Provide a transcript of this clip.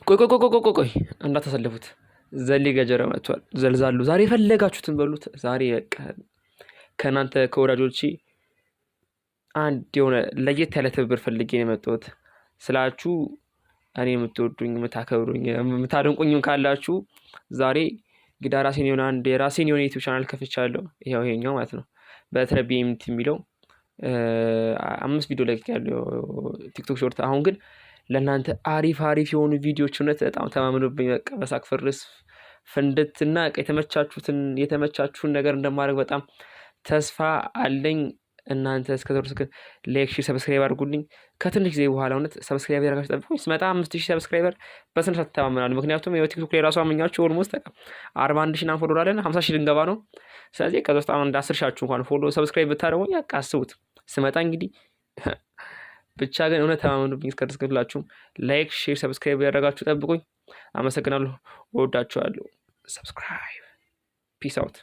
ቆይ ቆይ ቆይ ቆይ ቆይ፣ እንዳታሳልፉት። ዘሌ ገጀረ መጥቷል። ዘልዛሉ ዛሬ የፈለጋችሁትን በሉት። ዛሬ በቃ ከእናንተ ከወዳጆቼ አንድ የሆነ ለየት ያለ ትብብር ፈልጌ ነው የመጣሁት ስላችሁ፣ እኔ የምትወዱኝ፣ የምታከብሩኝ፣ የምታደንቁኝም ካላችሁ ዛሬ ግዳ ራሴን የሆነ አንድ የራሴን የሆነ YouTube channel ከፍቻለሁ። ይኸው ይሄኛው ማለት ነው፣ በትረቢ የሚለው 5 ቪዲዮ ለቅቄያለሁ TikTok short። አሁን ግን ለእናንተ አሪፍ አሪፍ የሆኑ ቪዲዮዎች እውነት በጣም ተማምኖብኝ በቃ በሳቅ ፍርስ ፍንድትና የተመቻችሁን ነገር እንደማድረግ በጣም ተስፋ አለኝ። እናንተ እስከ ድረስ ግን like፣ share፣ subscribe አድርጉልኝ። ከትንሽ ጊዜ በኋላ እውነት subscribe ያደረጋችሁ ጠብቁኝ። ስመጣ 5000 subscriber በስነ ስርዓት ተማመናለሁ። ምክንያቱም የቲክቶክ ላይ ራሱ አመኛችሁ almost 41,000 ምናምን follower አለን፣ 50,000 ልንገባ ነው። ስለዚህ ከዛ ውስጥ አንድ 10 ሺያችሁ እንኳን follow subscribe ብታደርጉኝ በቃ አስቡት። ስመጣ እንግዲህ ብቻ ግን እውነት ተማመኑብኝ። እስከ ድረስ ሁላችሁም like፣ share፣ subscribe ያደረጋችሁ ጠብቁኝ። አመሰግናለሁ። እወዳችኋለሁ። Subscribe። Peace out።